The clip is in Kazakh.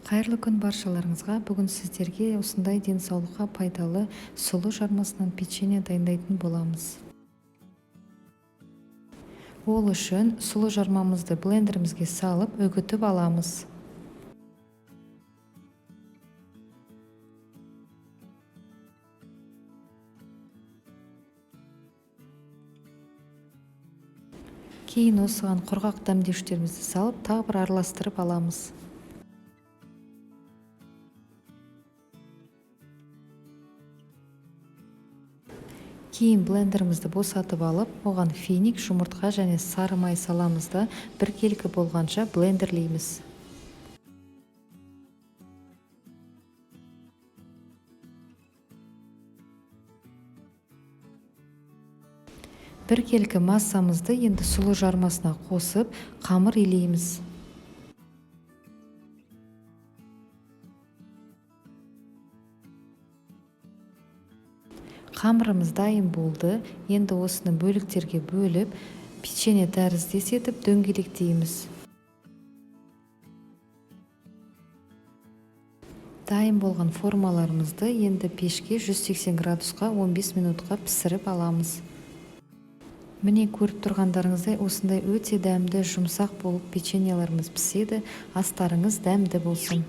Қайырлы күн баршаларыңызға! Бүгін сіздерге осындай денсаулыққа пайдалы сұлы жармасынан печенье дайындайтын боламыз. Ол үшін сұлы жармамызды блендерімізге салып, үгітіп аламыз. Кейін осыған құрғақ дәмдеуіштерімізді салып, тағы бір араластырып аламыз. Кейін блендерімізді босатып алып, оған финик, жұмыртқа және сары май саламыз да, біркелкі болғанша блендерлейміз. Біркелкі массамызды енді сұлы жармасына қосып, қамыр илейміз. Қамырымыз дайын болды. Енді осыны бөліктерге бөліп, печенье тәріздес етіп дөңгелектейміз. Дайын болған формаларымызды енді пешке 180 градусқа 15 минутқа пісіріп аламыз. Міне, көріп тұрғандарыңыздай, осындай өте дәмді, жұмсақ болып печеньелеріміз піседі. Астарыңыз дәмді болсын.